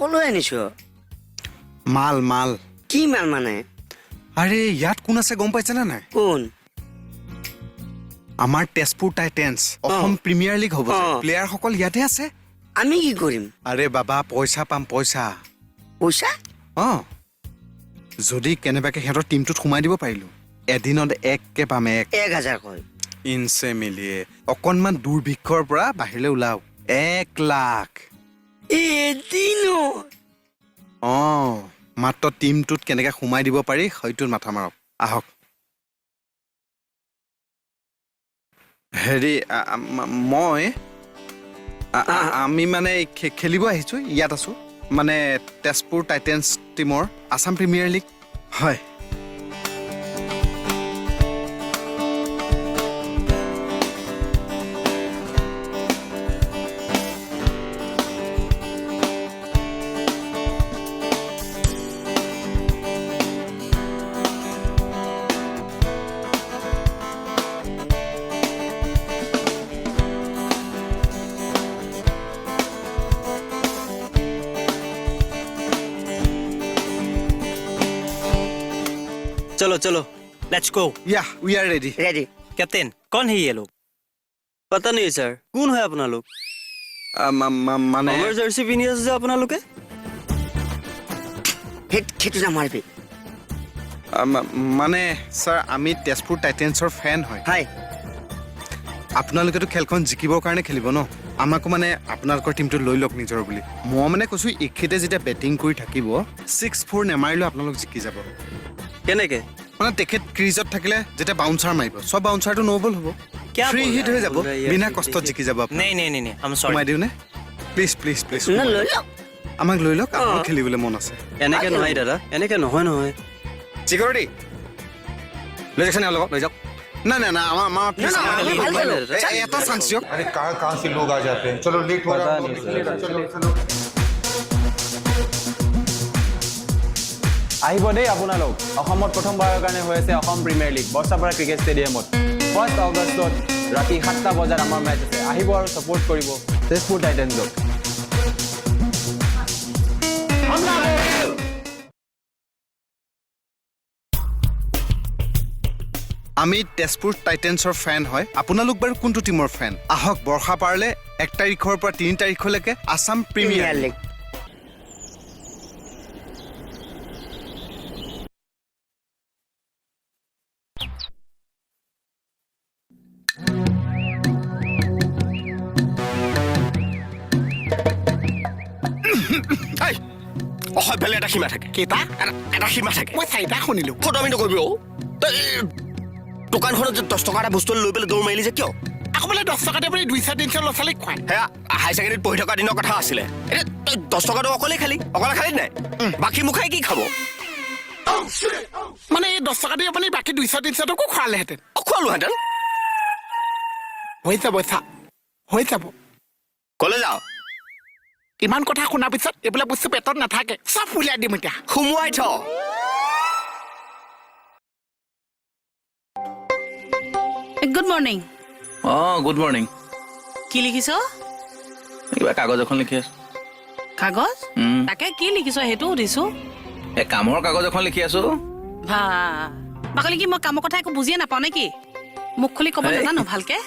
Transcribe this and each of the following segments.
ক'লৈ আনিছ? মাল মাল। কি মাল মানে? আৰে, ইয়াত কোন আছে গম পাইছেনে নাই? কোন? আমাৰ Tezpur titans, Assam premier league হ'ব। প্লেয়াৰসকল ইয়াতে আছে। আমি কি কৰিম? আৰে বাবা, পইচা পাম, পইচা। পইচা? অ, যদি কেনেবাকে সিহঁতৰ টীমটোত সোমাই দিব পাৰিলো, এদিনত এককে পাম, এক। 1000 কয়। ইনচে মিলিয়ে অকণমান দুৰ্ভিক্ষৰ পৰা বাহিৰলৈ ওলাওক, 1 লাখ। এদিনত? অ, মাত্ৰ টীমটোত কেনেকে সোমাই দিব পাৰি, সেইটোত মাথা মাৰক। আহক। হেৰি, মই আমি মানে খেলিব আহিছোঁ, ইয়াত আছোঁ, মানে তেজপুৰ টাইটেন্স টীমৰ, আছাম প্ৰিমিয়াৰ লীগ হয়। चलो चलो, let's go. Yeah, we are ready. Ready. Captain, कौन है ये लोग? पता नहीं सर, কোন হয় আপোনালোক? মানে আমাৰ জাৰ্চি পিন্ধি আছে যে আপোনালোকে। সেইটো নামাৰিবি। মানে ছাৰ, আমি তেজপুৰ টাইটেন্সৰ ফেন হয়। হয়। আপোনালোকেতো খেলখন জিকিবৰ কাৰণে খেলিব ন? আমাকো মানে আপোনালোকৰ টীমটো লৈ লওক নিজৰ বুলি। মই মানে কৈছোঁ, এখেতে যেতিয়া বেটিং কৰি থাকিব, ছিক্স ফ'ৰ নেমাৰিলেও আপোনালোক জিকি যাব। কেনেকে? মানে তেখেত ক্ৰিজত থাকিলে যেতিয়া বাউন্সাৰ মাৰিব, চব বাউন্সাৰটো ন' বল হ'ব। क्या ফ্ৰী बोल হিট रहा হৈ है? যাব। बोल रहा है বিনা यार, কষ্টত देखिए। জিকি যাব আপোনালোক। नहीं नहीं नहीं नहीं, I am sorry. সোমাই দিওঁনে? Please, please, please. ন, লৈ লওক। আমাক লৈ লওক, আমাক খেলিবলৈ মন আছে। এনেকে নহয় দাদা, এনেকে নহয় নহয়। চিকিউৰিটি, লৈ যাওকচোন এওঁলোকক, লৈ যাওক। নাই নাই নাই, আমাৰ প্লিজ। না, আমি ভাল খেলো। এটা চান্স দিয়ক। अरे, कहाँ कहाँ से लोग आ जाते हैं। चलो, लेट हो रहा है। चलो चलो। আহিব দেই আপোনালোক। অসমত প্ৰথমবাৰৰ কাৰণে হৈ আছে Assam premier league, Barsapara cricket ষ্টেডিয়ামত। 1 আগষ্টত ৰাতি 7টা বজাত আমাৰ মেচ আছে। আহিব আৰু ছাপোৰ্ট কৰিব তেজপুৰ টাইটেনছক। আমি তেজপুৰ টাইটেন্সৰ ফেন হয়। আপোনালোক বাৰু কোনটো টীমৰ ফেন? আহক বৰ্ষাপাৰলৈ, 1 তাৰিখৰ পৰা 3 তাৰিখলৈকে Assam premier premier league. League. এই, অসভ্যালি এটা সীমা থাকে। কেইটা? এটা সীমা থাকে। মই চাৰিটা শুনিলো। ফটোৱামি নকৰিবি অ'। তই এই দোকানখনত যে 10 টকা এটা বস্তু লৈ পেলাই দৌৰ মাৰিলি যে, কিয়? আকৌ বোলে 10 টকাতে আপুনি 200 300 ল'ৰা ছোৱালীক খুৱাই। সেয়া হাই ছেকেণ্ডেৰীত পঢ়ি থকা দিনৰ কথা আছিলে। এতিয়া তই 10 টকাটো অকলেই খালি, অকলে খালি নাই, বাকী মুখাই কি খাব? মানে এই 10 টকা দি আপুনি বাকী 200 300টোকো খোৱালেহেঁতেন? অ, খোৱালোহেঁতেন। হৈ যাব চা, হৈ যাব। কলে যাওঁ। ইমান কথা শুনাৰ পিছত এইবিলাক বস্তু পেটত নাথাকে, চব উলিয়াই দিম এতিয়া। সুমুৱাই থ। Good morning. অঁ, গুড মৰ্ণিং। কি লিখিছ? কিবা কাগজ এখন লিখি আছো। কাগজ? উম। তাকে কি লিখিছ সেইটো সুধিছো। এই কামৰ কাগজ এখন লিখি আছো। ভা বাকলি, কি মই কামৰ কথা একো বুজিয়ে নাপাওঁ নেকি? মুখ খুলি ক'ব এই। নাজানো ভালকে?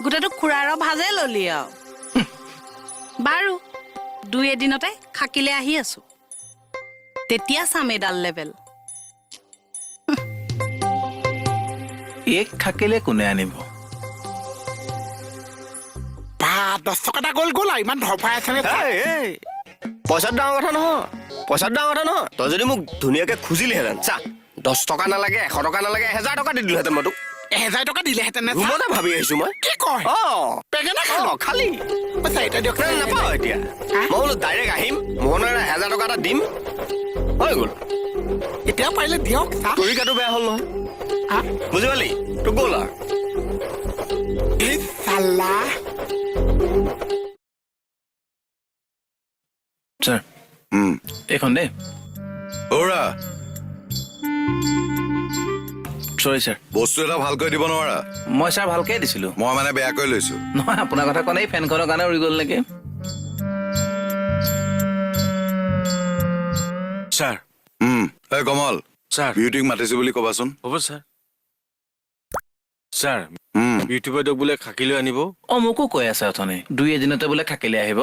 গোটেইটো খুৰাৰ ভাজে ললি আৰু। বাৰু, দুই এদিনতে খাকিলে আহি আছো, তেতিয়া চাম এইডাল লেভেল। এক থাকিলে কোনে আনিব? বা, 10 টকা এটা গ'ল গ'ল আৰু, ইমান ধৰফৰাই আছেনে? এই, এই, পইচাটো ডাঙৰ কথা নহয়, পইচাটো ডাঙৰ কথা নহয়। তই যদি মোক ধুনীয়াকে খুজিলিহেঁতেন, চা, 10 টকা নালাগে, 100 টকা নালাগে, 1000 টকা দি দিলোহেঁতেন মই তোক। 1000 টকা দিলেহেঁতেন নে? ৰুমতে ভাবি আহিছো মই। কি কয়? অ। বেঙেনা অ। খালো। খালি। চাৰিটা দিয়ক। নাই, নাপাওঁ এতিয়া। হা? মই বোলো ডাইৰেক্ট আহিম, মোহনৰ 1000 টকা এটা দিম, হৈ গ'ল। এতিয়াও পাৰিলে দিয়ক চা। তৰিকাটো বেয়া হ'ল নহয়। হা? বুজি পালি? তোক গ'ল আৰু। এই চালা। ছাৰ, এইখন দেই। অ'ৰা। চৰি ছাৰ। বস্তু এটা ভালকৈ দিব নোৱাৰা? মই ছাৰ ভালকৈ দিছিলোঁ। মই মানে বেয়াকৈ লৈছো? নহয়, আপোনাৰ কথা কোৱা নাই, এই ফেনখনৰ কাৰণে উৰি গ'ল নেকি। ছাৰ। এই কমল। ছাৰ। বিউটিক মাতিছো বুলি ক'বাচোন। হ'ব ছাৰ। ছাৰ, বিউটি বাইদেউক বোলে খাকী লৈ আনিব। অ, মোকো কৈ আছে অথনি, দুই এদিনতে বোলে খাকীলৈ আহিব।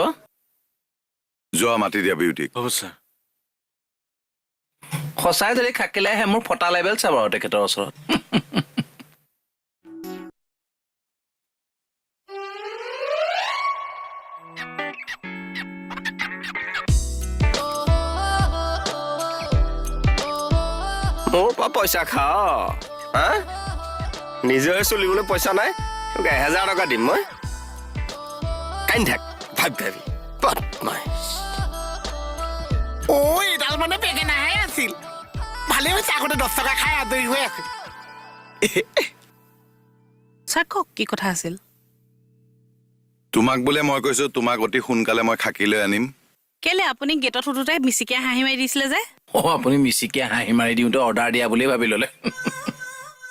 যোৱা, মাতি দিয়া বিউটিক। হ'ব ছাৰ। সঁচাই যদি খাকীলৈ আহে, মোৰ ফটা লেভেল চাব আৰু তেখেতৰ ওচৰত। মোৰ পৰা পইচা খাৱ হা? নিজৰে চলিবলৈ পইচা নাই, তোক 1000 টকা দিম মই? কান্দি থাক, ভাবি ভাবি বদমাইছ। অ, এইডাল মানে বেঙেনাহে আছিল। ভালেই হৈছে, আগতে 10 টকা খাই আজৰি হৈ আছে। ছাৰ, কওক, কি কথা আছিল? তোমাক বোলে মই কৈছো, তোমাক অতি সোনকালে মই খাকী লৈ আনিম। কেলে, আপুনি গেটত উঠোতে মিচিকীয়া হাঁহি মাৰি দিছিলে যে? অ, আপুনি মিচিকীয়া হাঁহি মাৰি দিওঁতে অৰ্ডাৰ দিয়া বুলিয়ে ভাবি ল'লে।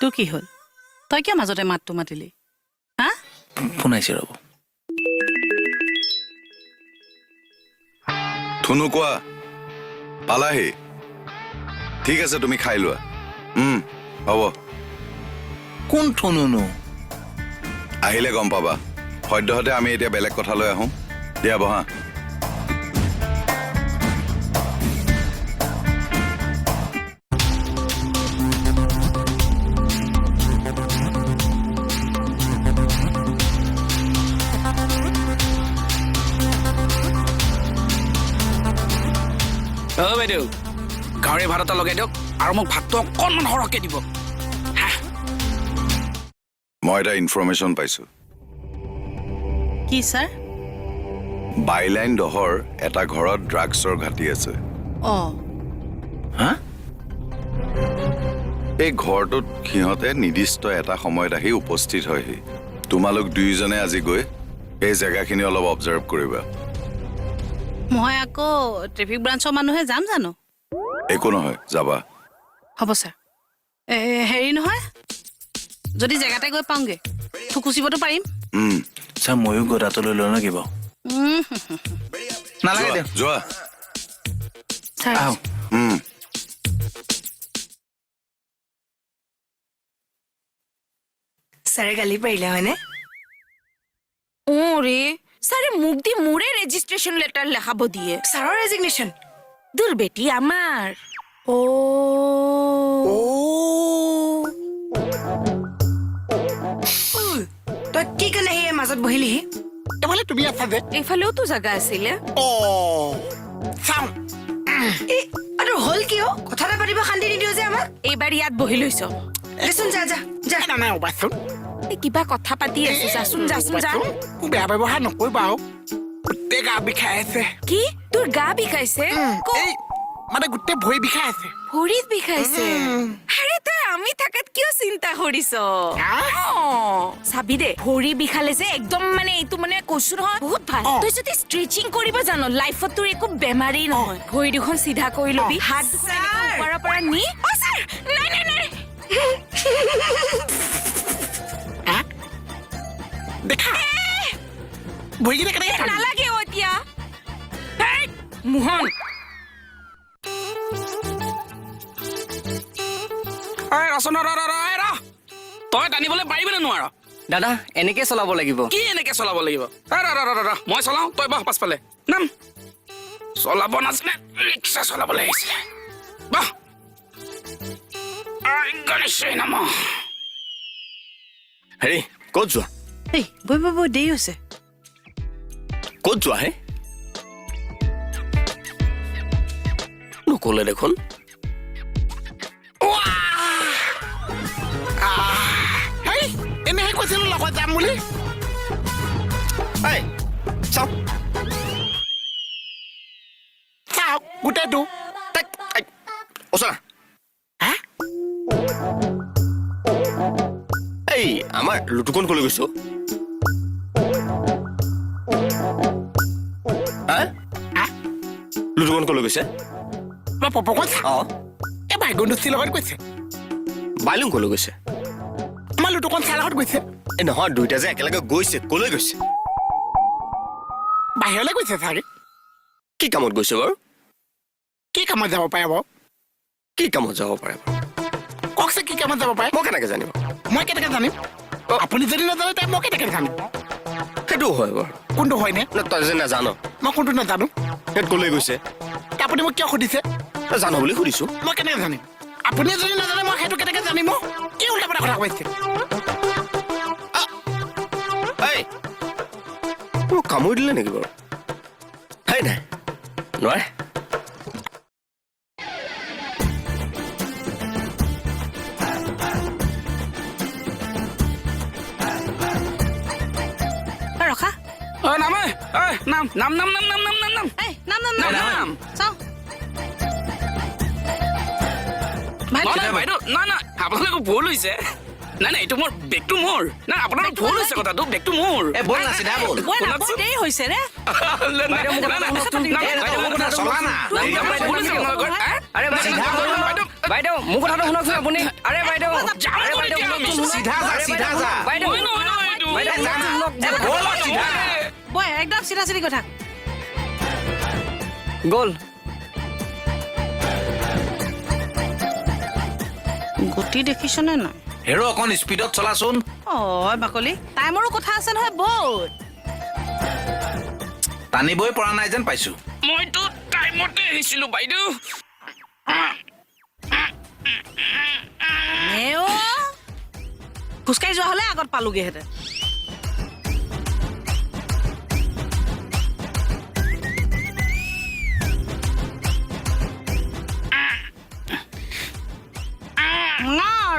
তোৰ কি হ'ল? তই কিয় মাজতে মাতটো মাতিলি, হা? ফোন আহিছে, ৰ'ব। থুনু, কোৱা। পালাহি? ঠিক আছে, তুমি খাই লোৱা। হ'ব। কোন থুনুনো? আহিলে গম পাবা। সদ্যহতে আমি এতিয়া বেলেগ কথালৈ আহোঁ। দিয়া, বহা। অ বাইদেউ, গাহৰি ভাত এটা লগাই দিয়ক আৰু মোক ভাতটো অকণমান সৰহকৈ দিব। মই এটা ইনফৰমেশ্যন পাইছোঁ। কি ছাৰ? বাইলাইন 10ৰ এটা ঘৰত ড্ৰাগছৰ ঘাটি আছে। হা? এই ঘৰটোত সিহঁতে নিৰ্দিষ্ট এটা সময়ত আহি উপস্থিত হয়হি। তোমালোক দুয়োজনে আজি গৈ এই জেগাখিনি অলপ অবজাৰ্ভ কৰিবা। মই আকৌ ট্ৰেফিক ব্ৰাঞ্চৰ মানুহে যাম জানো? একো নহয়, যাবা। হ'ব ছাৰ। হেৰি নহয়, যদি জেগাতে গৈ পাওঁগে থুকুচিবতো পাৰিম। ছাৰ, ময়ো গদাটো লৈ লওঁ নেকি বাৰু? নালাগে। যোৱা, দিয়ক। যোৱা। ছাৰ। আহক। ছাৰে গালি পাৰিলে হয়নে? অ' ৰে, ছাৰে মোক দি মোৰে ৰেজিষ্ট্ৰেশ্যন লেটাৰ লেখাব দিয়ে। ছাৰৰ ৰেজিগনেশ্যন? দূৰ বেটি, আমাৰ। অ', ঐ, তই কি কাৰণে আহি এই মাজত বহিলিহি? এইফালে তুমি আছা যে। এইফালেওতো জাগা আছিলে। অ, চাওঁ। এই আৰু হ'ল কিয়? কথা এটা পাতিব শান্তি নিদিয় যে আমাক। এইবাৰ ইয়াত বহি লৈছ। দেচোন, যা যা যা। নাই নাই, ৰ'বাচোন। এই কিবা কথা পাতি আছো, যাচোন যাচোন যা। ৰ'বাচোন, মোক বেয়া ব্যৱহাৰ নকৰিবা আৰু। গোটেই গা বিষাই আছে। কি, তোৰ গা বিষাইছে? এই মানে গোটেই ভৰি বিষাই আছে। ভৰিত বিষাইছে? আৰে তই আমি থাকাত কিয় চিন্তা কৰিছ? হা? অ, চাবি দে, ভৰি বিষালে যে একদম মানে এইটো মানে কৈছো নহয়, বহুত ভাল। তই যদি ষ্ট্ৰেচিং কৰিব জান, লাইফত তোৰ একো বেমাৰেই নহয়। ভৰি দুখন চিধা কৰি লবি, হাত দুখন এনেকে ওপৰৰ পৰা নি। অ ছাৰ, নাই নাই নাই। হা? দেখা, ভৰিকেইটা কেনেকে এ, কাটিম? নালাগে অ এতিয়া। হেই, মোহন। ঐ ৰচোন, ৰ ৰ ৰ, ৰ। তই টানিবলৈ পাৰিবি নে নোৱাৰ? দাদা, এনেকে চলাব লাগিব। কি এনেকে চলাব লাগিব? ৰ ৰ ৰ ৰ ৰ, মই চলাওঁ, তই বহ পাছফালে। নাম চলাব নাজানে, ৰিক্সা চলাবলৈ আহিছিলে। বহ। I গণেশে নম। হেৰি, ক'ত যোৱা? এই বৈ বৈ বৈ, দেৰি হৈছে। ক'ত যোৱা হে? নক'লে দেখোন। হেই, এনেহে কৈছিলো লগত যাম বুলি। এই চাওক। চাওক গোটেইটো। তাক এই, ওচৰা। হা? এই আমাৰ লুটুকন ক'লৈ গৈছ? হা? হা? লুটুকন ক'লৈ গৈছে? মই পপকন চা। অ। এই বাইগুণ লগত গৈছে। বাইলুং ক'লৈ গৈছে? আমাৰ লুটুকন চাৰ লগত গৈছে। এই নহয়, দুইটা যে একেলগে গৈছে, ক'লৈ গৈছে? বাহিৰলৈ গৈছে চাগে। কি কামত গৈছে বাৰু? কি কামত যাব পাৰে বাৰু? কি কামত যাব পাৰে? কওকচোন, কি কামত যাব পাৰে? মই কেনেকে জানিম? মই কেনেকে জানিম? আপুনি যদি নাজানে তাই মই কেনেকে জানিম? সেইটো হয় বাৰু। কোনটো হয়নে? তই যে নাজান। মই কোনটো নাজানো? সেইটো ক'লৈ গৈছে? আপুনি মোক কিয় সুধিছে? তই জান বুলি সুধিছো। মই কেনেকে জানিম? আপুনি যদি নাজানে মই সেইটো কেনেকে জানিম? কি উল্টা পুল্টা কথা কৈছে? মোক কামুৰি দিলে নেকি বাৰু? হয় নাই নোৱাৰে। ৰখা। নাম নাম নাম নাম নাম নাম নাম নাম নাম নাম নাম নাম চাওঁ। বাইদেউ, নাই নাই, আপোনালোকৰ ভুল হৈছে। নাই নাই, এইটো মোৰ বেগটো মোৰ। নাই, আপোনাৰ ভুল হৈছে কথাটো, বেগটো মোৰ। দেৰি হৈছে ৰে। বাইদেউ মোৰ কথাটো শুনকচোন আপুনি। আৰে বাইদেউ, বয় একদম চিধা চিধি কথা গ'ল। গতি দেখিছনে নাই? হেৰ অকণ স্পীডত চলাচোন। অ বাকলি, টাইমৰো কথা আছে নহয়। বৈ টানিবই পৰা নাই যেন পাইছো। মইতো টাইমতে আহিছিলো বাইদেউ। খোজকাঢ়ি যোৱা হ'লে আগত পালোগেহেঁতেন।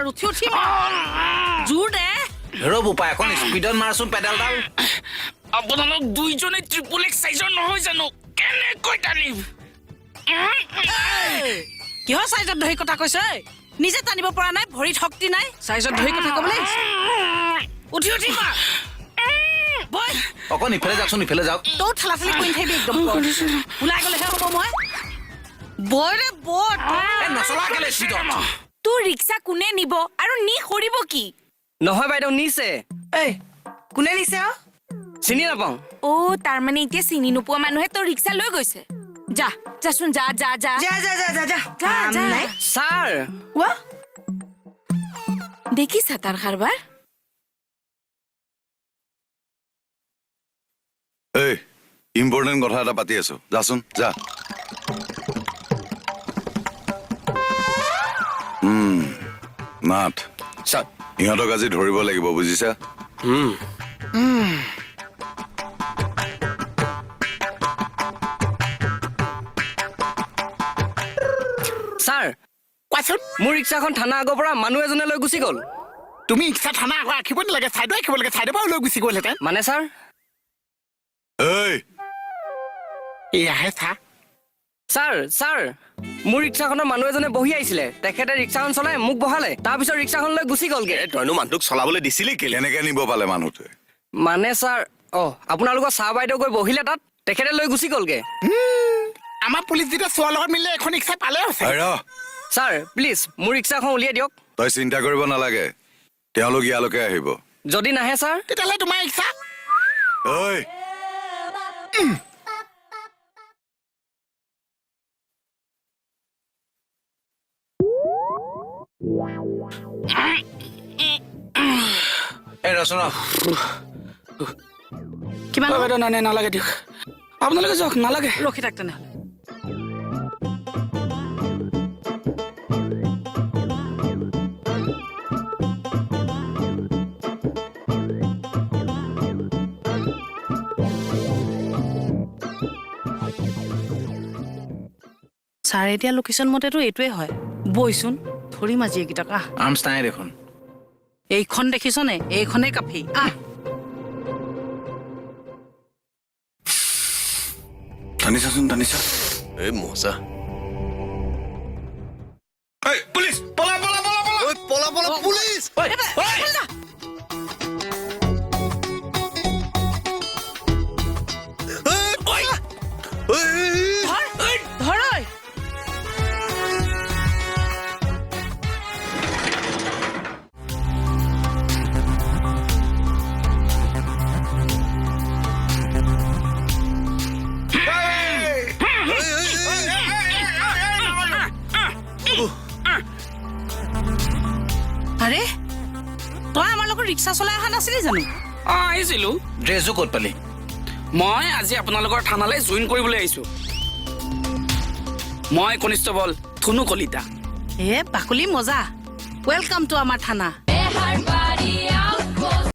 উঠি উঠি জোৰ দে। হেৰ বোপাই, অকণ স্পীডত মাৰচোন পেডেলডাল। আপোনালোক দুইজনে ট্ৰিপল এক্স চাইজৰ নহয় জানো? কেনেকৈ টানিম? কিহৰ চাইজত ধৰি কথা কৈছ? নিজে টানিব পৰা নাই, ভৰিত শক্তি নাই, চাইজত ধৰি কথা ক'বলৈ। উঠি উঠি মাৰ। অকণ ইফালে যাওকচোন, ইফালে যাওক। তই ঠেলা ঠেলি কৰি নাথাকিবি একদম। ওলাই গ'লেহে হ'ব। মই বৈ ৰে বৈ। নচলা কেলে স্পীডত? তোৰ ৰিক্সা কোনে নিব আৰু নি সৰিব কি? নহয় বাইদেউ, নিছে। এই কোনে নিছে? চিনি নাপাওঁ। অ, তাৰমানে এতিয়া চিনি নোপোৱা মানুহে তোৰ ৰিক্সা লৈ গৈছে। যা যাচোন, যা যা যা যা যা যা যা যা যা। ছাৰ কোৱা, দেখিছা তাৰ কাৰবাৰ? এই ইম্পৰ্টেণ্ট কথা এটা পাতি আছো, যাচোন যা। নাথ, ইহঁতক আজি ধৰিব লাগিব বুজিছা? ছাৰ কোৱাচোন, মোৰ ৰিক্সাখন থানা আগৰ পৰা মানুহ এজনে লৈ গুচি গ'ল। তুমি ৰিক্সা থানা আগৰ ৰাখিব নালাগে, চাইডত ৰাখিব লাগে। চাইডৰ পৰা লৈ গুচি গ'লহেঁতেন। মানে ছাৰ? এই এয়াহে চা। ছাৰ ছাৰ, মোৰ ৰিক্সাখনৰ মানুহ এজনে বহি আহিছিলে, তেখেতে ৰিক্সাখন চলাই মোক বহালে, তাৰপিছত ৰিক্সাখন লৈ গুচি গ'লগে। তইনো মানুহটোক চলাবলৈ দিছিলি কেলে? কেনেকে নিব পালে মানুহটোৱে? মানে ছাৰ, অ আপোনালোকৰ ছাৰ বাইদেউ গৈ বহিলে তাত, তেখেতে লৈ গুচি গ'লগে। আমাৰ পুলিচ যেতিয়া চোৱাৰ লগত মিলিলে এখন ৰিক্সা পালে। ছাৰ প্লিজ মোৰ ৰিক্সাখন উলিয়াই দিয়ক। তই চিন্তা কৰিব নালাগে, তেওঁলোক ইয়ালৈকে আহিব। যদি নাহে ছাৰ? তেতিয়াহ'লে তোমাৰ ৰিক্সা। ঐ কিমান? নাই নাই, নালাগে দিয়ক, আপোনালোকে যাওক, নালাগে। ৰখি থাক তেনেহ'লে। ছাৰ এতিয়া লোকেশ্যন মতেতো এইটোৱে হয়। বৈচোন ধৰিম আজি এইকেইটাক। আহ, আৰ্মছ নাই দেখোন। এইখন দেখিছনে? এইখনেই কাফি। আহ, টানিছাচোন, টানিছা। এই মজা। এই পুলিচ, পলা পলা পলা পলা। ঐ পলা পলা পুলিচ। ধৰ ধৰ। আৰে তই আমাৰ লগত ৰিক্সা চলাই অহা নাছিলি জানো? অঁ, আহিছিলোঁ। ড্ৰেছো ক'ত পালি? মই আজি আপোনালোকৰ থানালৈ জইন কৰিবলৈ আহিছোঁ। মই কনিষ্টবল থুনু কলিতা। এ বাকলি মজা, welcome to আমাৰ থানা।